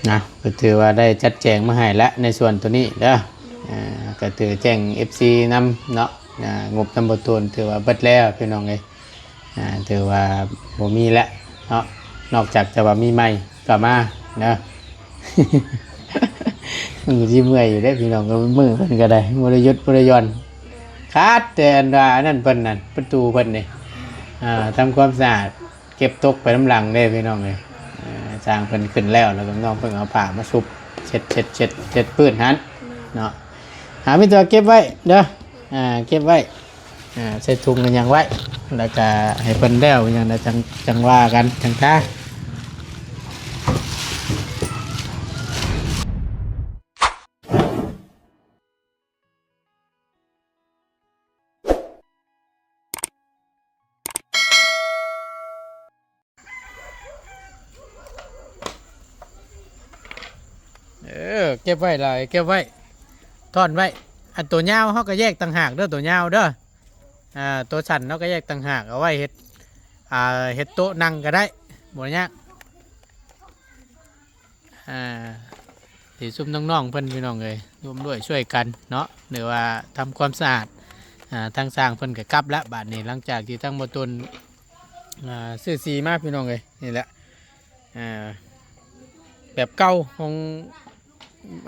ນະ ກໍຖືວ່າໄດ້ຈັດແຈງມາໃຫ້ແລ້ວໃນສ່ວນໂຕນີ້ເດີ. ອ່າ ກໍຖືແຈ້ງເອັຟຊີນຳເນາະ. ອ່າ ງົບນຳບໍ່ໂຕນຖືວ່າເບິດແລ້ວພີ່ນ້ອງເອີຍ. ອ່າ ຖືວ່າບໍ່ມີແລ້ວເນາະ, ນອກຈາກຈະວ່າມີໃໝ່ກໍມາເດີ. ມັນກໍຊິເມື່ອຍຢູ່ເດ້ພີ່ນ້ອງ, ມື້ເພິ່ນກໍໄດ້ບໍ່ໄດ້ຢຸດບໍ່ໄດ້ຢ່ອນ, ຂາດແຕ່ອັນວ່າອັນນັ້ນເພິ່ນນັ້ນ ປະຕູເພິ່ນນີ້ ອ່າ ທຳຄວາມສະອາດ ເກັບຕົກໄປນຳຫຼັງເດ້ພີ່ນ້ອງເອີຍ. ເອີ ຊ່າງເພິ່ນຂຶ້ນແລ້ວ ແລ້ວກໍນ້ອງເພິ່ນເອົາຜ້າມາຊຸບ ເຊັດ ເຊັດ ເຊັດ ເຊັດພື້ນຫັ້ນເນາະ. ອ່າ ມີແຕ່ເກັບໄວ້ເດີ ອ່າ ເກັບໄວ້ ອ່າ ໃສ່ຖົງກັນຫຍັງໄວ້ ແລ້ວກໍໃຫ້ເພິ່ນແລ້ວຫຍັງ ແລ້ວຈັ່ງ ຈັ່ງວ່າກັນ ຈັ່ງທາ. ເອີ ເກັບໄວ້ຫຼາຍ ເກັບໄວ້ ທ້ອນໄວ້. ອັນໂຕຍາວເຮົາກໍແຍກຕ່າງຫາກເດີ ໂຕຍາວເດີ. ອ່າ ໂຕສັ້ນເຮົາກໍແຍກຕ່າງຫາກ ເອົາໄວ້ເຮັດ ອ່າ ເຮັດໂຕະນັ່ງກໍໄດ້ ບໍ່ຍາກ. ອ່າ ທີ່ຊຸມນ້ອງໆເພິ່ນ ພີ່ນ້ອງເອີຍ ຮ່ວມດ້ວຍຊ່ວຍກັນເນາະ ຫຼືວ່າທຳຄວາມສະອາດ. ອ່າ ທາງຊ່າງເພິ່ນກໍກັບລະ ບາດນີ້ ຫຼັງຈາກທີ່ທາງບໍ່ຕົນ ອ່າ ຊື້ສີມາ ພີ່ນ້ອງເອີຍ. ນີ້ແຫຼະ ອ່າ ແບບເກົ່າຂອງ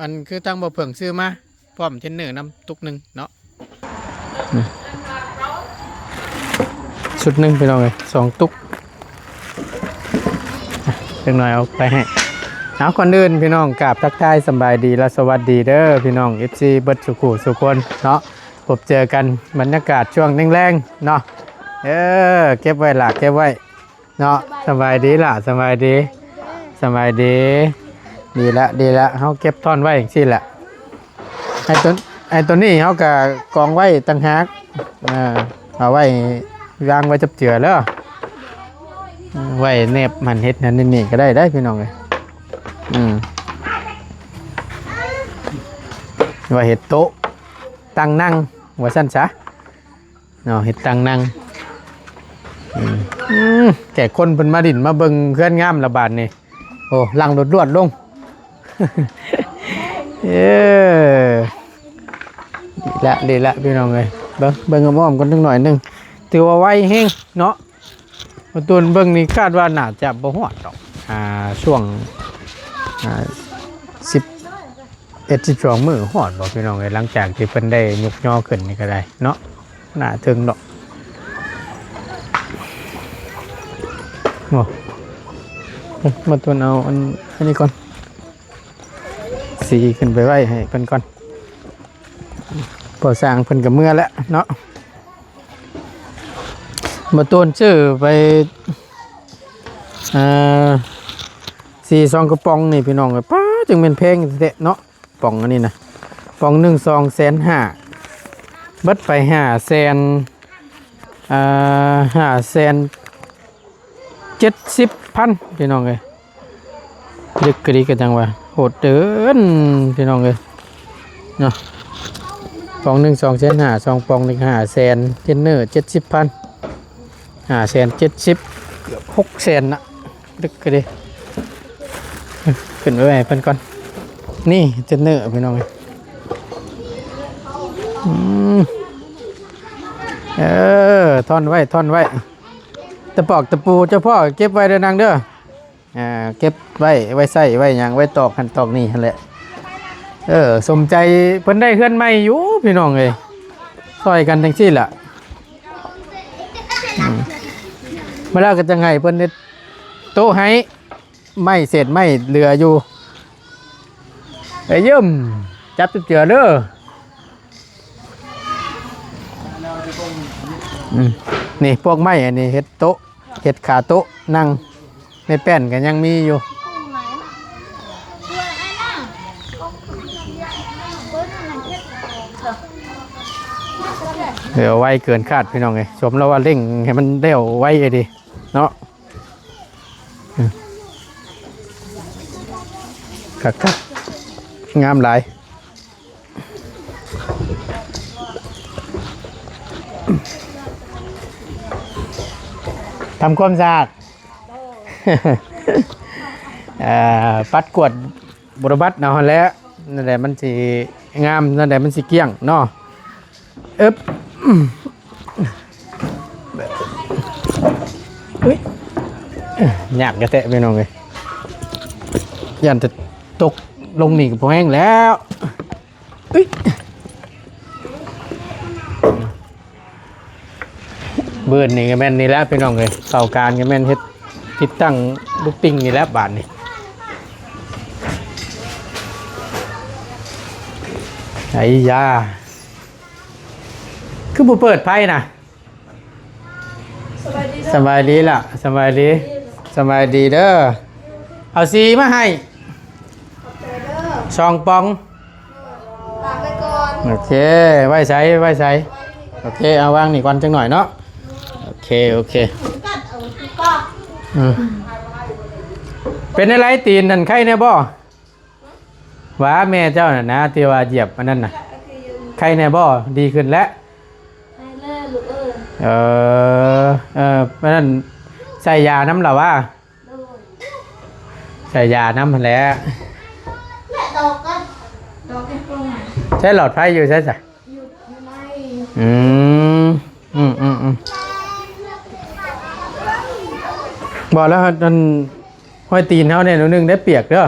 ອັນ ຄືທາງບໍ່ເຜິ້ງຊື້ມາ ພ້ອມເທນເນີນຳຕຸກໜຶ່ງເນາະ. ອືມ ຊຸດໜຶ່ງພີ່ນ້ອງເອີຍ ສອງຕຸກ. ອ່ະ ຈັກໜ້ອຍເອົາໄປໃຫ້. ເອົາ ກ່ອນອື່ນພີ່ນ້ອງ ກາບທັກທາຍສຳບາຍດີ ແລະ ສະຫວັດດີເດີພີ່ນ້ອງ ເອັຟຊີ ເບິດສູ່ຄູ່ສູ່ຄົນເນາະ. ພົບເຈີກັນບັນຍາກາດຊ່ວງແລງໆເນາະ. ເອີ ເກັບໄວ້ລະ ເກັບໄວ້ ເນາະ. ສະບາຍດີຫຼ້າ ສະບາຍດີ ສະບາຍດີ. ດີລະ ດີລະ ເຮົາເກັບທ້ອນໄວ້ຈັ່ງຊີ້ແຫຼະ. ໄອ້ຕົວ ໄອ້ຕົວນີ້ເຮົາກະກອງໄວ້ຕ່າງຫາກ ເອີ ເອົາໄວ້ວາງໄວ້ຈັບເຈືອເດີ ໄວ້ແນບຫັ້ນເຮັດຫັ້ນນີ້ກໍໄດ້ເດ້ພີ່ນ້ອງເອີຍ. ອືມ ໄວ້ເຮັດໂຕະຕັ່ງນັ່ງວ່າຊັ້ນຊະ. ເນາະ ເຮັດຕັ່ງນັ່ງ. ອືມ ແຂກຄົນເພິ່ນມາດິ້ນມາເບິ່ງເຮືອນງາມລະບາດນີ້. ໂອ້ ຫຼັງລວດໆລົງ. ເອີ ດີລະ ດີລະ ພີ່ນ້ອງເອີຍ. ເບິ່ງ ເບິ່ງອ້ອມໆກ່ອນຈັກໜ້ອຍໜຶ່ງ ຖືວ່າໄວແຮງເນາະ. ມາຕູນເບິ່ງນີ້ຄາດວ່າໜ້າຈະບໍ່ຮອດດອກ ອ່າ ຊ່ວງ ອ່າ ສິບ ເອັດ ສິບສອງມື້ຮອດບໍ່ພີ່ນ້ອງເອີຍ ຫຼັງຈາກທີ່ເພິ່ນໄດ້ຍົກຍໍຂຶ້ນນີ້ກໍໄດ້ເນາະ ໜ້າເຖິງດອກ. ໂອ້ ມາຕົວນເອົາອັນ ອັນນີ້ກ່ອນ ສີຂຶ້ນໄປໄວ້ໃຫ້ເພິ່ນກ່ອນ ພໍສ້າງເພິ່ນກໍເມືອແລ້ວເນາະ. ບໍ່ໂຕນຊື້ໄປ ອ່າ ສີ່ສອງກະປ໋ອງນີ້ພີ່ນ້ອງເອີຍ ປ້າ ຈັ່ງແມ່ນແພງແທ້ໆເນາະ. ປ໋ອງອັນນີ້ນະ ປ໋ອງໜຶ່ງສອງແສນຫ້າ ເບິດໄປຫ້າແສນ ອ່າ ຫ້າແສນ ເຈັດສິບພັນພີ່ນ້ອງເອີຍ. ລຶກກະດີກະຈັ່ງວ່າໂຫດເກີນພີ່ນ້ອງເອີຍເນາະ. ປ໋ອງໜຶ່ງສອງແສນຫ້າ ສອງປ໋ອງນີ້ຫ້າແສນ ເທຣນເນີເຈັດສິບພັນ ຫ້າແສນເຈັດສິບ ເກືອບຫົກແສນນະ. ດຶກກະເດ ຂຶ້ນໄປໄວ້ໃຫ້ເພິ່ນກ່ອນ. ນີ້ເທຣນເນີພີ່ນ້ອງເອີຍ. ອືມ ເອີ ທ່ອນໄວ້ ທ່ອນໄວ້. ຕະປອກຕະປູເຈົ້າພໍ່ເກັບໄວ້ເດີນາງເດີ. ອ່າ ເກັບໄວ້ ໄວ້ໃຊ້ໄວ້ຫຍັງ ໄວ້ຕອກຫັ້ນຕອກນີ້ຫັ້ນແຫຼະ. ເອີ ສົມໃຈເພິ່ນໄດ້ເຮືອນໃໝ່ຢູ່ພີ່ນ້ອງເອີຍ. ຊ່ອຍກັນຈັ່ງຊີ້ແຫຼະ. ອືມ ມາແລ້ວກໍຈັ່ງໃຫ້ເພິ່ນເຮັດໂຕະໃຫ້. ໄມ້ເສດໄມ້ເຫຼືອຢູ່ ໄປຢືມຈັບເຈື່ອເດີ. ອືມ ນີ້ພວກໄມ້ອັນນີ້ເຮັດໂຕະ ເຮັດຂາໂຕະນັ່ງ ໃນແປ້ນກໍຍັງມີຢູ່. ເອີ ໄວເກີນຄາດພີ່ນ້ອງເອີຍ. ສົມແລ້ວວ່າເລັ່ງໃຫ້ມັນແລ້ວໄວອີ່ຫຼີເນາະ. ຄັກໆ ງາມຫຼາຍ. ທຳຄວາມສະອາດ ເອີ ປັດກວາດ ບົວລະບັດເອົາຫັ້ນແຫຼະ ນັ້ນແຫຼະມັນຊິງາມ ນັ້ນແຫຼະມັນຊິກ້ຽງເນາະ. ເອີບ ອືມ ອຸ້ຍ ຍາກແທ້ໆ ພີ່ນ້ອງເອີຍ ຢ້ານແຕ່ຕົກລົງນີ້ກໍພໍແຮງແລ້ວ. ອຸ້ຍ ບືນນີ້ກໍແມ່ນນີ້ແຫຼະພີ່ນ້ອງເອີຍ ເຂົ້າການກໍແມ່ນເຮັດຕິດຕັ້ງລູກຕິ່ງນີ້ແຫຼະບາດນີ້. ໄອ້ຢາ ຄືບໍ່ເປີດໄຟນະ? ສະບາຍດີ ສະບາຍດີລະ ສະບາຍດີ ສະບາຍດີເດີ. ເອົາສີມາໃຫ້ ຂອບໃຈເດີ ສອງປ໋ອງ. ຝາກໄວ້ກ່ອນ ໂອເຄ ໄວ້ໃສ ໄວ້ໃສ? ໂອເຄ ເອົາວາງນີ້ກ່ອນຈັກໜ້ອຍເນາະ. ໂອເຄ ໂອເຄ ອືມ ເປັນຈັ່ງໃດຕີນນັ້ນ ໄຄແດ່ບໍ່? ວ່າແມ່ເຈົ້ານັ້ນນະ ທີ່ວ່າຢຽບອັນນັ້ນນະ ໄຄແດ່ບໍ່? ດີຂຶ້ນແລ້ວ ໄຄແລ້ວລູກເອີຍ. ເອີ ເອີ ອັນນັ້ນໃສ່ຢານຳລະຫວາ? ໂດຍ ໃສ່ຢານຳຫັ້ນແຫຼະ. ແລະດອກກໍ ດອກແກ້ປວດ ໃຊ້ຫຼອດໄຟຢູ່ໃສຊະ? ຢູ່ ຢູ່ໃນ ອືມ ອືມໆໆ ບໍ່ແລ້ວ ອັນ ຫ້ອຍຕີນເຮົາແດ່ໜ້ອຍໜຶ່ງໄດ້ປຽກເດີ.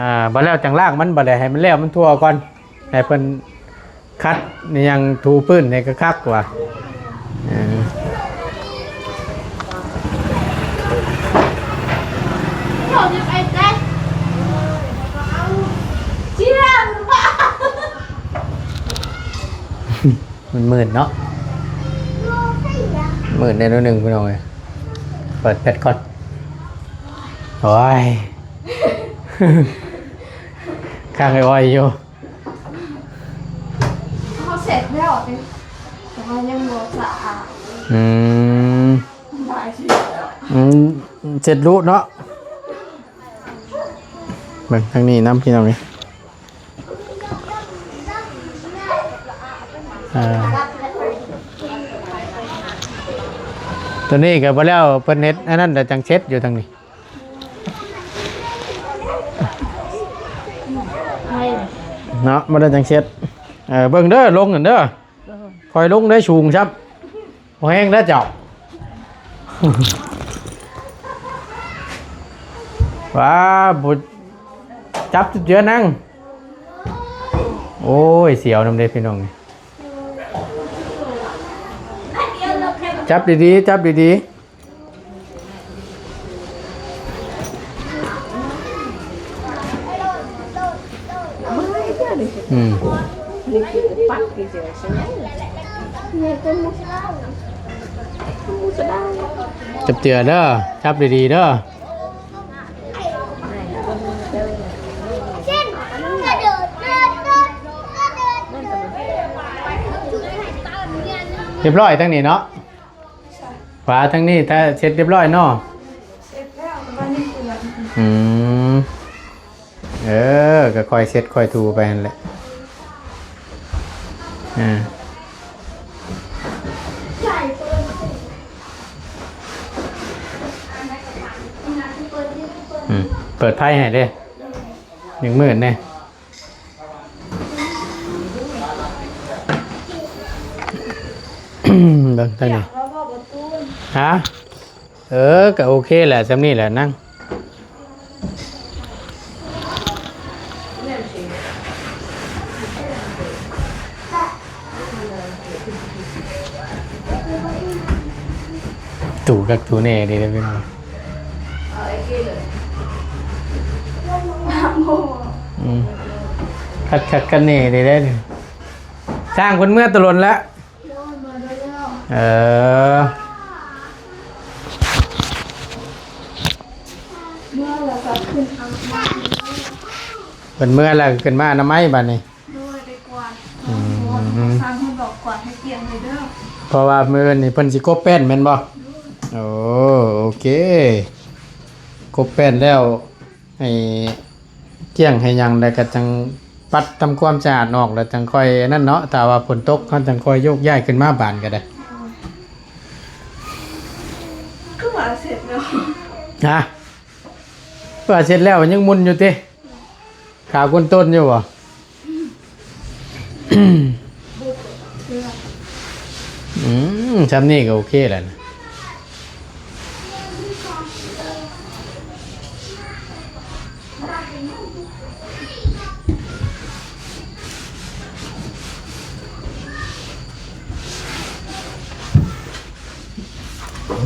ອ່າ ບັດແລ້ວຈັ່ງລ້າງມັນ ບັດໃດໃຫ້ມັນແລ້ວມັນທົ່ວກ່ອນ ໃຫ້ເພິ່ນຂັດອີ່ຫຍັງ ຖູພື້ນໃຫ້ຄັກໆ ວ່າ ເອີ ມັນມືດເນາະ ມືດແດ່ໜ້ອຍໜຶ່ງພີ່ນ້ອງເອີຍ. ເປີດແຟດກ່ອນ ໂອ້ຍ ຄ້າງອ້ອຍໆຢູ່. ເຮົາເຊັດແລ້ວຕິ ແຕ່ວ່າຍັງບໍ່ສະອາດ. ອືມ ຫຼາຍທີ່ແລ້ວ ອືມ ເຊັດລຸເນາະ. ເບິ່ງທາງນີ້ນຳ ພີ່ນ້ອງເອີຍ. ອ່າ ຕົວນີ້ກໍບໍ່ແລ້ວ ເພິ່ນເຮັດອັນນັ້ນແລ້ວຈັ່ງເຊັດຢູ່ທາງນີ້. ເນາະ ບໍ່ໄດ້ຈັ່ງເຊັດ. ເອີ ເບິ່ງເດີ ລົງຫັ້ນເດີ ຄ່ອຍລົງໄດ້ ສູງຊ້ຳ ບໍ່ແຮງເດີເຈົ້າ. ວ້າ ບໍ່ ຈັບເຈືອນັງ. ໂອ້ຍ ສຽວນຳເດ້ພີ່ນ້ອງ. ຈັບດີໆ ຈັບດີໆ. ອືມ ຈັບເຈືອເດີ ຈັບດີໆເດີ. ຮຽບຮ້ອຍທາງນີ້ເນາະ. ຝາທາງນີ້ຖ້າເຊັດຮຽບຮ້ອຍເນາະ. ເຊັດແລ້ວ ແຕ່ວ່າຍັງເປື້ອນ. ອືມ ເອີ ກໍຄ່ອຍເຊັດຄ່ອຍຖູໄປຫັ້ນແຫຼະ. ອ່າ ອືມ ເປີດໄຟໃຫ້ເດ້ ຍັງມືດແດ່. ເບິ່ງທາງນີ້ ຮະ? ເອີ ກໍໂອເຄແຫຼະ ສ່ຳນີ້ແຫຼະນາງ. ຕູກັກຕູແນ່ເດ້ພີ່ນ້ອງ. ອືມ ຄັກໆກັນແນ່ເດ້. ຊ່າງເພິ່ນເມືອແຕ່ດົນແລ້ວ. ເອີ ເມືອແລ້ວກໍຂຶ້ນ ເພິ່ນເມືອແລ້ວກໍຂຶ້ນມາອະນາໄມບາດນີ້. ໂດຍ ໄປກວາດ. ອືມ ຊ່າງເພິ່ນບອກກວາດໃຫ້ກ້ຽງເລີຍເດີ ເພາະວ່າມື້ອື່ນນີ້ເພິ່ນຊິກົບແປ້ນແມ່ນບໍ່? ໂດຍ. ໂອ້ ໂອເຄ ກົບແປ້ນແລ້ວ ໃຫ້ກ້ຽງໃຫ້ຫຍັງ ແລ້ວກໍຈັ່ງປັດທຳຄວາມສະອາດອອກ ແລ້ວຈັ່ງຄ່ອຍອັນນັ້ນເນາະ. ຖ້າວ່າຝົນຕົກ ເຮົາຈັ່ງຄ່ອຍໂຍກຍ້າຍຂຶ້ນມາບານກໍໄດ້. ຄືວ່າເສັດແລ້ວ ຮະ? ວ່າເສັດແລ້ວ ມັນຍັງໝຸ່ນຢູ່ຕິ? ຂາວກົ້ນຕົ້ນຢູ່ບໍ່? ອືມ ຊ່ຳນີ້ກໍໂອເຄແລ້ວນະ.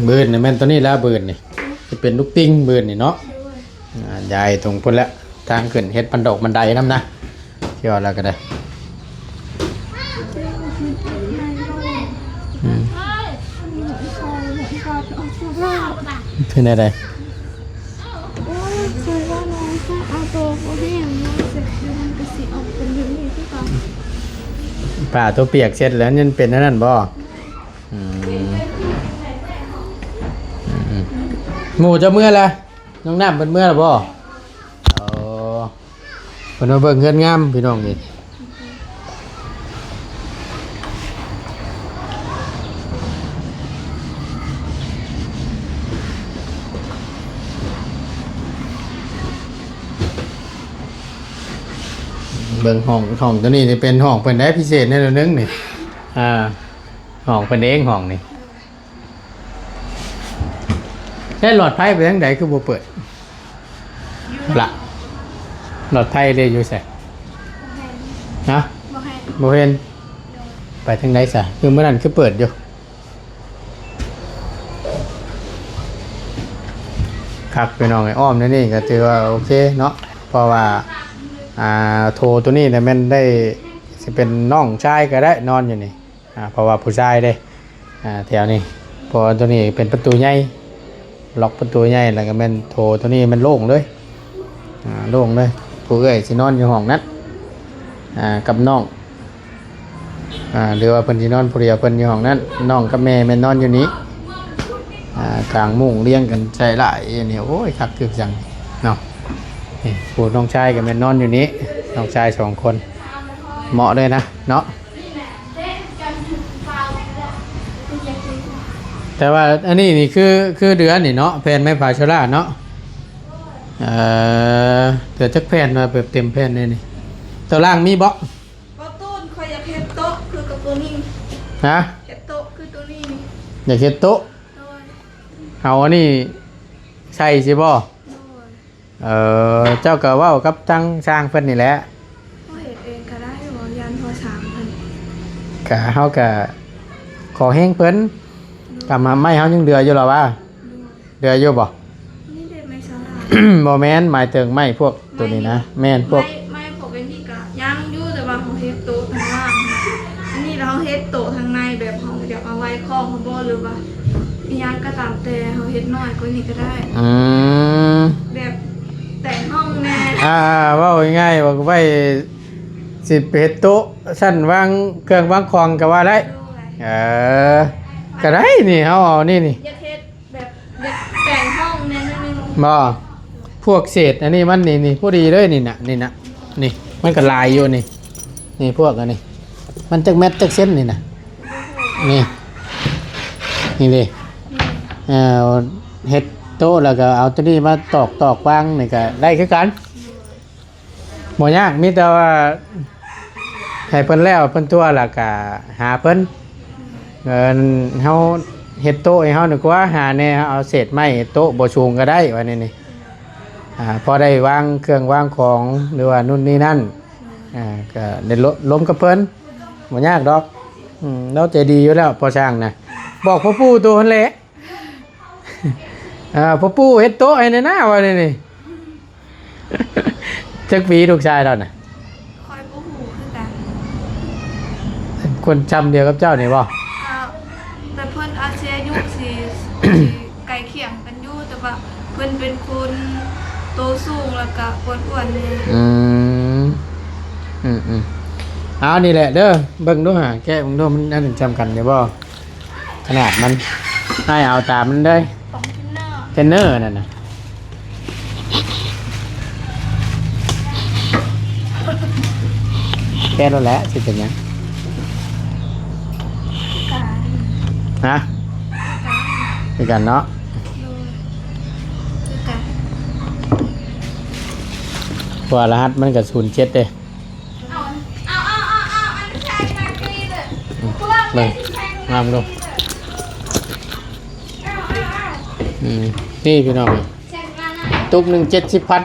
ບືນນີ້ແມ່ນຕົວນີ້ລະ ບືນນີ້ ຈະເປັນລູກຕິ່ງບືນນີ້ເນາະ. ອ່າ ຍ້າຍຕົງພຸ້ນແຫຼະ ທາງຂຶ້ນເຮັດບັນດອກບັນໄດນຳນະ ທີ່ວ່າແລ້ວກໍໄດ້. ອືມ ເປັນແນວໃດ? ໂອ້ຍ ຂ້ອຍວ່ານ້ອງຈະເອົາໂຕບໍ່ແຫ້ງເນາະ ເສັດແລ້ວມັນກໍຊິອອກເປັນແບບນີ້ຄືເກົ່າ. ຜ້າຕົວປຽກເຊັດແລ້ວຍັງເປັນອັນນັ້ນບໍ່? ອືມ ອືມ ໝູ່ເຈົ້າເມືອລະ? ນ້ອງນ້ຳເພິ່ນເມືອລະບໍ່? ອໍ ເພິ່ນມາເບິ່ງເຮືອນງາມພີ່ນ້ອງເອີຍ. ເບິ່ງຫ້ອງ ຫ້ອງຕົວນີ້ນີ້ເປັນຫ້ອງເພິ່ນໄດ໋ ພິເສດແນວໜຶ່ງນີ້. ອ່າ ຫ້ອງເພິ່ນເອງ ຫ້ອງນີ້. ແລ້ວຫຼອດໄຟໄປທາງໃດຄືບໍ່ເປີດລະ? ຫຼອດໄຟເດຢູ່ໃສ? ຮະ? ບໍ່ເຫັນ ບໍ່ເຫັນ. ໂດຍ ໄປທາງໃດຊະ? ຄືມື້ນັ້ນຄືເປີດຢູ່. ຄັກພີ່ນ້ອງເອີຍ ອ້ອມໃນນີ້ກໍຖືວ່າໂອເຄເນາະ ເພາະວ່າ ອ່າ ໂຖໂຕນີ້ນະແມ່ນໄດ້ ຊິເປັນນ້ອງຊາຍກໍໄດ້ນອນຢູ່ນີ້. ອ່າ ເພາະວ່າຜູ້ຊາຍເດ້ ອ່າ ແຖວນີ້ ເພາະວ່າໂຕນີ້ເປັນປະຕູໃຫຍ່ ລັອກປະຕູໃຫຍ່ ແລ້ວກໍແມ່ນໂຖໂຕນີ້ມັນໂລ່ງເລີຍ ອ່າ ໂລ່ງເລີຍ. ຜູ້ເອື້ອຍຊິນອນຢູ່ຫ້ອງນັ້ນ ອ່າ ກັບນ້ອງ ອ່າ ຫຼືວ່າເພິ່ນຊິນອນຜູ້ດຽວ ເພິ່ນຢູ່ຫ້ອງນັ້ນ ນ້ອງກັບແມ່ແມ່ນນອນຢູ່ນີ້ ອ່າ ກາງມຸ້ງລຽງກັນໃສ່ຫຼາຍນີ້. ໂອ້ຍ ຄັກຄືກະສັງເນາະ. ນີ້ ຜູ້ນ້ອງຊາຍກໍແມ່ນນອນຢູ່ນີ້ ນ້ອງຊາຍສອງຄົນ ເໝາະເລີຍນະເນາະ. ແຕ່ວ່າອັນນີ້ນີ້ຄື ຄືເດືອນນີ້ເນາະ ແຜ່ນໄມ້ພາໂຊລາເນາະ. ເອີ ເດືອນຈັກແຜ່ນວ່າແບບເຕັມແຜ່ນແດ່ນີ້? ຕົວລ່າງມີບໍ່? ບໍ່ຕູນ ຂ້ອຍຢາກເຮັດໂຕະຄືກັບຕົວນີ້. ຮະ? ເຮັດໂຕະຄືຕົວນີ້. ຢາກເຮັດໂຕະ? ໂດຍ. ເອົາອັນນີ້ໃສ່ຊິບໍ່? ໂດຍ. ເອີ ເຈົ້າກໍເວົ້າກັບທາງຊ່າງເພິ່ນນີ້ແຫຼະ. ເຮົາເຮັດເອງກໍໄດ້ບໍ່? ຢ້ານພໍ່ຊ່າງເພິ່ນ. ກະເຮົາກະຂໍແຮງເພິ່ນ. ໂດຍ. ກຳມາໄມ້ເຮົາຍັງເຫຼືອຢູ່ລະວະ? ໂດຍ. ເຫຼືອຢູ່ບໍ່? ນີ້ເດ້ໄມ້ຊາລາ. ບໍ່ແມ່ນ ໝາຍເຖິງໄມ້ພວກໂຕນີ້ນະ. ໄມ້ ແມ່ນພວກ ໄມ້ ໄມ້ພວກອັນນີ້ກະຍັງຢູ່ ແຕ່ວ່າເຮົາເຮັດໂຕະທາງລ່າງ. ອັນນີ້ລະເຮົາເຮັດໂຕະທາງໃນ ແບບເຮົາຢາກເອົາໄວ້ຄອງເຮົາບໍ່ ຫຼືວ່າ ອີ່ຫຍັງກໍຕາມແຕ່ ເຮົາເຮັດນ້ອຍກວ່ານີ້ກໍໄດ້. ອືມ ແບບແຕ່ງຫ້ອງແດ່. ອ່າ ເວົ້າງ່າຍໆ ວ່າໄວ້ຊິໄປເຮັດໂຕະຊັ້ນວາງເຄື່ອງວາງຂອງກໍວ່າໄດ້. ໂດຍ. ເອີ ກໍໄດ້ນີ້ ເຮົາເອົານີ້ນີ້ ຢາກເຮັດແບບ ຢາກແຕ່ງຫ້ອງແດ່ໜ້ອຍໜຶ່ງ. ບໍ່ ພວກເສດອັນນີ້ມັນນີ້ ນີ້ພໍດີເລີຍນີ້ນະ ນີ້ນະ ນີ້ມັນກໍຫຼາຍຢູ່ນີ້ ນີ້ພວກອັນນີ້ ມັນຈັກແມັດຈັກເຊັນນີ້ນະ ນີ້ ນີ້ເດ້. ເອີ ເຮັດໂຕະແລ້ວກໍເອົາຕົວນີ້ມາຕອກຕອກວາງນີ້ກໍໄດ້ຄືກັນ ບໍ່ຍາກ ມີແຕ່ວ່າໃຫ້ເພິ່ນແລ້ວເພິ່ນຕົວະແລ້ວກໍຫາເພິ່ນ. ເອີ ເຮົາເຮັດໂຕະໃຫ້ເຮົາດີກວ່າ ຫາແດ່ ເຮົາເອົາເສດໄມ້ໂຕະບໍ່ສູງກໍໄດ້ວ່າແນວນີ້ ອ່າ ພໍໄດ້ວາງເຄື່ອງວາງຂອງ ຫຼືວ່ານູ້ນນີ້ນັ້ນ ອ່າ ກໍໄດ້ລົມກັບເພິ່ນ ບໍ່ຍາກດອກ. ອືມ ລາວໃຈດີຢູ່ແລ້ວ ພໍ່ຊ່າງນະ ບອກພໍ່ປູ່ໂຕຫັ້ນແຫຼະ ອ່າ ພໍ່ປູ່ເຮັດໂຕະໃຫ້ແດ່ນາວ່າແນວນີ້. ຈັກປີລູກຊາຍເຈົ້ານະ? ຂ້ອຍບໍ່ຮູ້ຄືກັນ. ຄົນຊ່ຳດຽວກັບເຈົ້ານີ້ບໍ່? ກໍ ແຕ່ເພິ່ນອາດຊິອາຍຸຊິ ຊິໃກ້ຄຽງກັນຢູ່ ແຕ່ວ່າເພິ່ນເປັນຄົນໂຕສູງ ແລ້ວກໍອ້ວນໆແດ່. ອືມ ອືມໆ ເອົານີ້ແຫຼະເດີ ເບິ່ງດູຫາ ແກະເບິ່ງດູ ມັນອັນນັ້ນຊ່ຳກັນຢູ່ບໍ່? ຂະໜາດມັນ ອ້າຍເອົາຕາມມັນເລີຍ ຂອງເທຣນເນີ ເທຣນເນີນັ້ນນະ ແກະໂລດແຫຼະ ຊິເປັນຫຍັງ ຮະ? ຄືກັນເນາະ ໂດຍ ຄືກັນ. ພາະວ່າລະຫັດມັນກໍສູນເຈັດເດ້. ເບິ່ງ ງາມເນາະ. ອືມ ນີ້ພີ່ນ້ອງ ຕຸກໜຶ່ງເຈັດສິບພັນ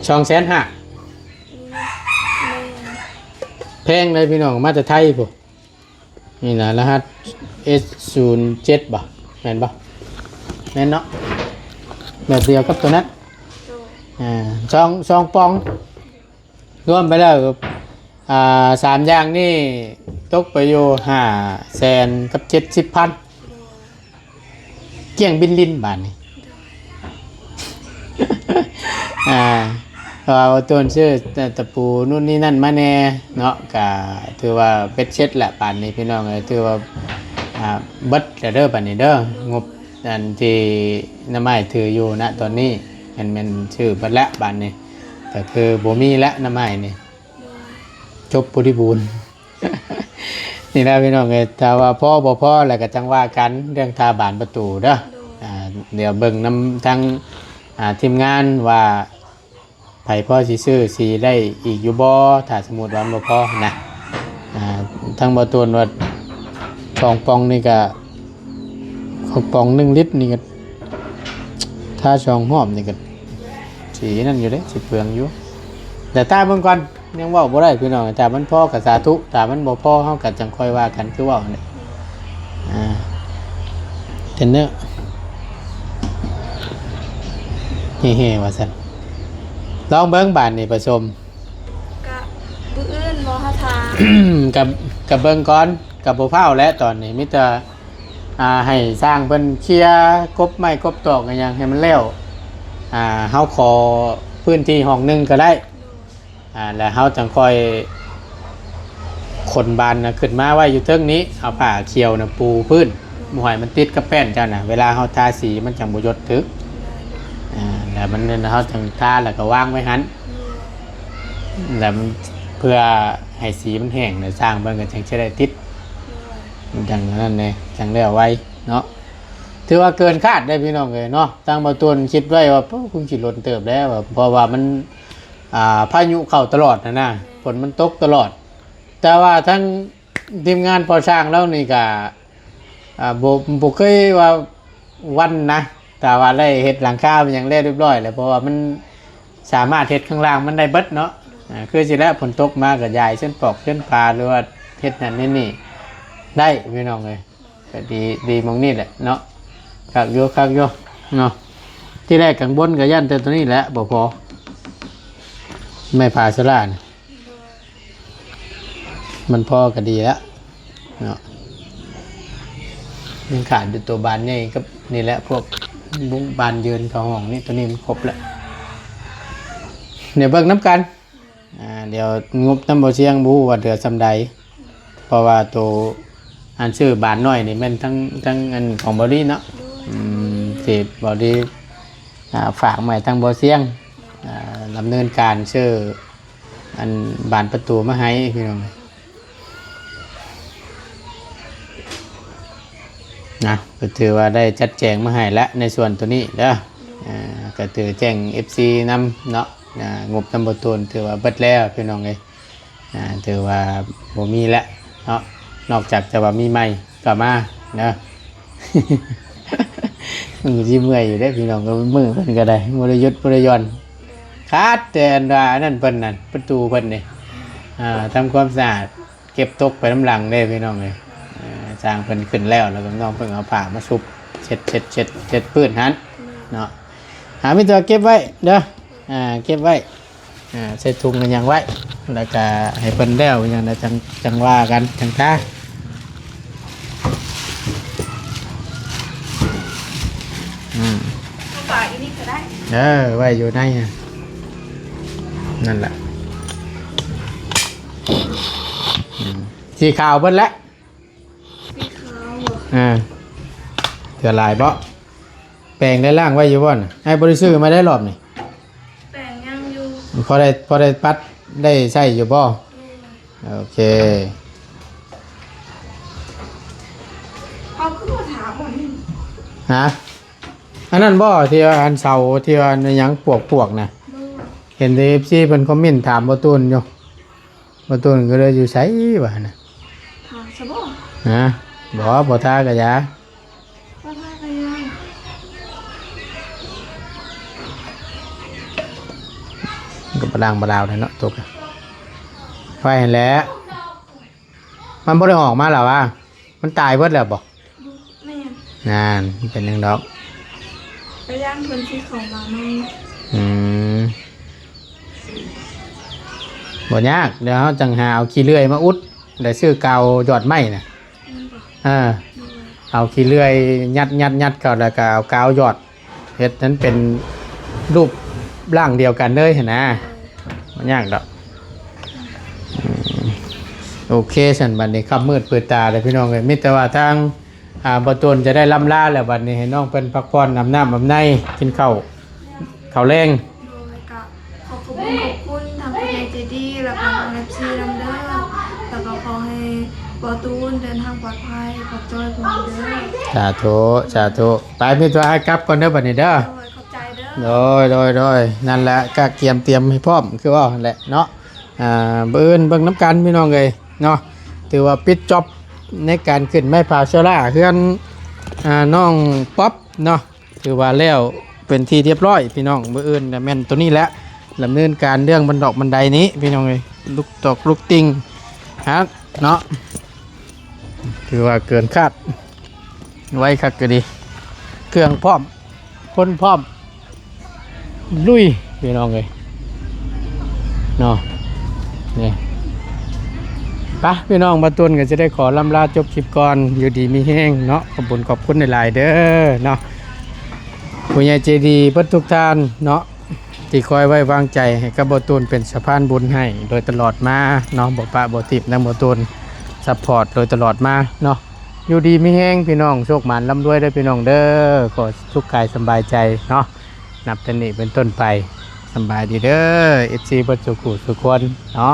ສອງແສນຫ້າ. ແພງເດ້ພີ່ນ້ອງ ມາແຕ່ໄທພຸ້ນ. ນີ້ນະ ລະຫັດ ເອັສ ສູນເຈັດ ບໍ່ ແມ່ນບໍ່? ແມ່ນເນາະ ແບບດຽວກັບຕົວນັ້ນ. ໂດຍ ອ່າ ສອງ ສອງປ່ອງ ລວມໄປແລ້ວ ອ່າ ສາມຢ່າງນີ້ຕົກໄປຢູ່ຫ້າແສນກັບເຈັດສິບພັນ. ໂດຍ ກ້ຽງບິນລິນບາດນີ້. ໂດຍ ອ່າ ເພາະວ່າບໍ່ຕົນຊື້ຕະ ຕະປູນູ້ນນີ້ນັ້ນມາແດ່ເນາະ ກະຖືວ່າເບັດເສັດລະບາດນີ້ພີ່ນ້ອງເອີຍ ຖືວ່າ ອ່າ ເບິດແລ້ວເດີບາດນີ້ເດີ. ໂດຍ ງົບອັນທີ່ນ້າໄມ້ຖືຢູ່ນະຕອນນີ້ ແມ່ນ ແມ່ນຊື້ເບິດແລ້ວບາດນີ້ ກະຄືບໍ່ມີແລ້ວນ້າໄມ້ນີ້. ໂດຍ ຈົບບໍລິບູນ. ນີ້ນະພີ່ນ້ອງເອີຍ ຖ້າວ່າພໍບໍ່ພໍແລ້ວກໍຈັ່ງວ່າກັນເລື່ອງທາບານປະຕູເດີ. ໂດຍ ອ່າ ດຽວເບິ່ງນຳທາງ ອ່າ ທີມງານວ່າໃຜພໍຊິຊື້ສີໄດ້ອີກຢູ່ບໍ່ ຖ້າສົມມຸດວ່າມັນບໍ່ພໍນະ. ອ່າ ທາງບໍ່ຕົນວ່າສອງປ່ອງນີ້ກໍ ຂອງປ່ອງໜຶ່ງລິດນີ້ກໍ ຖ້າສອງຮອບນີ້ກໍສີນັ້ນຢູ່ເດ້ ຊິເປືອງຢູ່ ແຕ່ຖ້າເບິ່ງກ່ອນ ຍັງເວົ້າບໍ່ໄດ້ພີ່ນ້ອງ. ຖ້າມັນພໍກໍສາທຸ ຖ້າມັນບໍ່ພໍເຮົາກໍຈັ່ງຄ່ອຍວ່າກັນ ຄືເວົ້າຫັ້ນແຫຼະ. ອ່າ ເທຣນເນີ ເຮໆ ວ່າຊັ້ນ ລອງເບິ່ງບາດນີ້ປະສົມ ກະມື້ອື່ນບໍ່ ເຮົາຖ້າ ກະ ກະເບິ່ງກ່ອນ ກະບໍ່ຟ້າວແຫຼະຕອນນີ້ ມີແຕ່ ອ່າ ໃຫ້ຊ່າງເພິ່ນເຄຍກົບໄມ້ກົບຕອກອີ່ຫຍັງໃຫ້ມັນແລ້ວ ອ່າ ເຮົາຂໍພື້ນທີ່ຫ້ອງໜຶ່ງກໍໄດ້ ໂດຍ ອ່າ ແລ້ວເຮົາຈັ່ງຄ່ອຍຂົນບານນະຂຶ້ນມາໄວ້ຢູ່ເທິງນີ້ ເອົາຜ້າຂຽວນະປູພື້ນ ໂດຍ ບໍ່ໃຫ້ມັນຕິດກັບແປ້ນເຈົ້ານະ ເວລາເຮົາທາສີມັນຈັ່ງບໍ່ຢົດຖືກ. ໂດຍ ອ່າ ແລ້ວມັນ ເຮົາຈັ່ງທາແລ້ວກໍວາງໄວ້ຫັ້ນ ໂດຍ ແລ້ວມັນ ເພື່ອໃຫ້ສີມັນແຫ້ງ ແລ້ວຊ່າງເພິ່ນກໍຈັ່ງຊິໄດ້ຕິດ ໂດຍ ມັນຈັ່ງນັ້ນແດ່ ຈັ່ງແລ້ວໄວເນາະ. ຖືວ່າເກີນຄາດເດ້ພີ່ນ້ອງເອີຍເນາະ ທາງບໍ່ຕົນຄິດໄວ້ວ່າ ໂອ້ ຄົງຊິດົນເຕີບແລ້ວ ເພາະວ່າມັນ ອ່າ ພາຍຸເຂົ້າຕະຫຼອດຫັ້ນນະ ແມ່ນ ຝົນມັນຕົກຕະຫຼອດ ແຕ່ວ່າທາງທີມງານພໍ່ຊ່າງລາວນີ້ກະ ອ່າ ບໍ່ ບໍ່ເຄີຍວ່າວັ່ນນະ ຖ້າວ່າໄດ້ເຮັດຫຼັງຄາຫຍັງແລ້ວຮຽບຮ້ອຍແລ້ວ ເພາະວ່າມັນສາມາດເຮັດຂ້າງລ່າງມັນໄດ້ເບິດເນາະ. ໂດຍ ອ່າ ຄືຊິແລ້ວ ຝົນຕົກມາກໍຢາຍເຊັ່ນປອກເຊັ່ນປາ ຫຼືວ່າເຮັດນັ້ນເຮັດນີ້ໄດ້ພີ່ນ້ອງເອີຍ. ກໍດີ ດີໝ່ອງນີ້ແຫຼະເນາະ ຄັກຢູ່ ຄັກຢູ່ເນາະ. ທີແລກກັງວົນກໍຢ້ານແຕ່ຕົວນີ້ແຫຼະບໍ່ພໍ ໄມ້ພາສາລານະ ມັນພໍກໍດີແລ້ວເນາະ. ຍັງຂາດຢູ່ຕົວບານໃຫຍ່ກັບນີ້ແຫຼະ ພວກບານຢືນເຂົ້າຫ້ອງນີ້ ຕົວນີ້ມັນຄົບແລ້ວ ດຽວເບິ່ງນຳກັນ. ອ່າ ດຽວງົບນຳບໍ່ຊຽງບໍ່ຮູ້ວ່າເຫຼືອສ່ຳໃດ ເພາະວ່າໂຕອັນຊື້ບານນ້ອຍນີ້ແມ່ນທັງ ທັງອັນຂອງບໍ່ດີເນາະ. ໂດຍ ອືມ ທີ່ບໍ່ດີ ອ່າ ຝາກມາໃຫ້ທາງບໍ່ຊຽງ ອ່າ ດຳເນີນການຊື້ອັນບານປະຕູມາໃຫ້ພີ່ນ້ອງ. ນະ ກໍຖືວ່າໄດ້ຈັດແຈງມາໃຫ້ແລ້ວໃນສ່ວນໂຕນີ້ເດີ. ໂດຍ ອ່າ ກໍຖືແຈ້ງເອັບຊີນຳເນາະ ອ່າ ງົບນຳບໍ່ໂຕນຖືວ່າເບິດແລ້ວພີ່ນ້ອງເອີຍ. ອ່າ ຖືວ່າບໍ່ມີແລ້ວເນາະ ນອກຈາກຈະວ່າມີໃໝ່ກໍມາເດີ. ມັນຊິເມື່ອຍຢູ່ເດ້ພີ່ນ້ອງ ມື້ເພິ່ນກໍໄດ້ບໍ່ໄດ້ຢຸດບໍ່ໄດ້ຢ່ອນ ຂາດແຕ່ອັນວ່າອັນນັ້ນເພິ່ນນັ້ນ ປະຕູເພິ່ນນີ້ ອ່າ ທຳຄວາມສະອາດ ເກັບຕົກໄປນຳຫຼັງເດ້ພີ່ນ້ອງເອີຍ. ເອີ ຊ່າງເພິ່ນຂຶ້ນແລ້ວ ແລ້ວກໍນ້ອງເພິ່ນເອົາຜ້າມາຊຸບ ເຊັດ ເຊັດ ເຊັດ ເຊັດພື້ນຫັ້ນເນາະ. ຫາມີແຕ່ເກັບໄວ້ເດີ ອ່າ ເກັບໄວ້ ອ່າ ໃສ່ຖົງກັນຫຍັງໄວ້ ແລ້ວກໍໃຫ້ເພິ່ນແລ້ວຫຍັງແລ້ວ ຈັ່ງ ຈັ່ງວ່າກັນ ຈັ່ງທາ. ອືມ ເອົາຝາອີກນິດກໍໄດ້ ເອີ ໄວ້ຢູ່ໃນຫັ້ນ ນັ້ນແຫຼະ. ອືມ ສີຂາວເບິດແລ້ວ ສີຂາວບໍ່? ເອີ ເຫຼືອຫຼາຍບໍ່? ແປງໄດ້ລ້າງໄວ້ຢູ່ບໍ່ນະ? ອ້າຍບໍ່ໄດ້ຊື້ມາໄດ້ລອບນີ້ ແປງຍັງຢູ່ ພໍໄດ້ ພໍໄດ້ປັດໄດ້ໃຊ້ຢູ່ບໍ່? ໂດຍ ໂອເຄ. ເຮົາຄືບໍ່ຖາມບໍ່ນີ້ ຮະ? ອັນນັ້ນບໍ່ ທີ່ວ່າອັນເສົາ ທີ່ວ່າອັນຫຍັງປວກໆນະ? ໂດຍ ເຫັນແຕ່ເອັຟຊີເພິ່ນຄອມເມັນຖາມບໍ່ຕູນຢູ່ ບໍ່ຕູນກໍເລີຍຢູ່ໃສວ່ານະ? ຖາມຊະບໍ່? ນະ ບໍ່ ບໍ່ຖ້າກໍຢ່າ ບໍ່ຖ້າກໍຢ່າ ກໍບໍ່ລ້າງບໍ່ລາວແລ້ວເນາະ ຕົກໄວ້ຫັ້ນແຫຼະ. ມັນບໍ່ໄດ້ອອກມາແລ້ວຫວາ? ມັນຕາຍເບິດແລ້ວບໍ່? ແມ່ນ ນັ້ນ ເປັນຫຍັງດອກ ກໍຢ້ານເພິ່ນຊິເຂົ້າມາໃໝ່. ອືມ ບໍ່ຍາກ ດຽວເຮົາຈັ່ງຫາເອົາຂີ້ເລື່ອຍມາອຸດ ແລ້ວຊື້ກາວຢອດໄມ້ນະ. ແມ່ນບໍ່? ເອີ ໂດຍ ເອົາຂີ້ເລື່ອຍຍັດໆໆເຂົ້າ ແລ້ວກໍເອົາກາວຢອດ ເຮັດໃຫ້ມັນເປັນຮູບຮ່າງດຽວກັນເລີຍຫັ້ນນະ. ບໍ່ຍາກດອກ. ອືມ ໂອເຄ ຊັ້ນບັດນີ້ຄ່ຳມືດມືດຕາແລ້ວພີ່ນ້ອງເອີຍ ມີແຕ່ວ່າທາງ ອ່າ ບໍ່ຕູນຈະໄດ້ລ່ຳລາແລ້ວ ບັດນີ້ໃຫ້ນ້ອງເພິ່ນພັກຜ່ອນ ອາບນ້ຳອາບໃນ ກິນເຂົ້າ ເຂົ້າແລງ. ໂດຍ ກໍຂໍຂອບຄຸນ ຂອບຄຸນທາງຜູ້ໃຫຍ່ໃຈດີ ແລ້ວກໍທາງເອັຟຊີນຳເດີ ແລ້ວກໍຂໍໃຫ້ບໍ່ຕູນເດີນທາງປອດໄພ ຂອບໃຈພວກເດີ. ສາທຸ ສາທຸ. ໄປ ມີຕົວ ອ້າຍກັບກ່ອນເດີບັດນີ້ເດີ. ໂດຍ ຂອບໃຈເດີ. ໂດຍ ໂດຍ ໂດຍ ນັ້ນແຫຼະ ກະກຽມຕຽມໃຫ້ພ້ອມ ຄືເວົ້າຫັ້ນແຫຼະເນາະ. ອ່າ ມື້ອື່ນເບິ່ງນຳກັນພີ່ນ້ອງເອີຍເນາະ ຖືວ່າປິດຈ໊ອບໃນການຂຶ້ນໄມ້ຜາເຊລາເຮືອນ ອ່າ ນ້ອງປັອບເນາະ. ຖືວ່າແລ້ວເປັນທີ່ຮຽບຮ້ອຍພີ່ນ້ອງ. ມື້ອື່ນນະແມ່ນໂຕນີ້ແຫຼະ ດຳເນີນການເລື່ອງບັນດອກບັນໄດນີ້ພີ່ນ້ອງເອີຍ ລຸກຕອກລຸກຕິ່ງ ຮະ ເນາະ ຖືວ່າເກີນຄາດ ໄວຄັກກໍດີ ເຄື່ອງພ້ອມ ຄົນພ້ອມ ລຸຍພີ່ນ້ອງເອີຍເນາະ. ນີ້ ໄປພີ່ນ້ອງ ບ່າວຕູນກໍຈະໄດ້ຂໍລ່ຳລາຈົບຄລິບກ່ອນ. ຢູ່ດີມີແຮງເນາະ ຂອບຄຸນຂອບຄຸນຫຼາຍໆເດີເນາະ ຜູ້ໃຫຍ່ໃຈດີເບິດທຸກທ່ານເນາະ ທີ່ຄອຍໄວ້ວາງໃຈໃຫ້ກັບບ່າວຕູນເປັນສະພານບຸນໃຫ້ໂດຍຕະຫຼອດມາເນາະ ບໍ່ປະບໍ່ຖິ້ມນຳບ່າວຕູນ ຊັບພອດໂດຍຕະຫຼອດມາເນາະ. ຢູ່ດີມີແຮງພີ່ນ້ອງ ໂຊກໝານລ່ຳລວຍເດີພີ່ນ້ອງເດີ ຂໍສຸກກາຍສຳບາຍໃຈເນາະ. ນັບແຕ່ນີ້ເປັນຕົ້ນໄປ ສຳບາຍດີເດີ ເອັຟຊີເບິດສູ່ຜູ້ສູ່ຄົນເນາະ.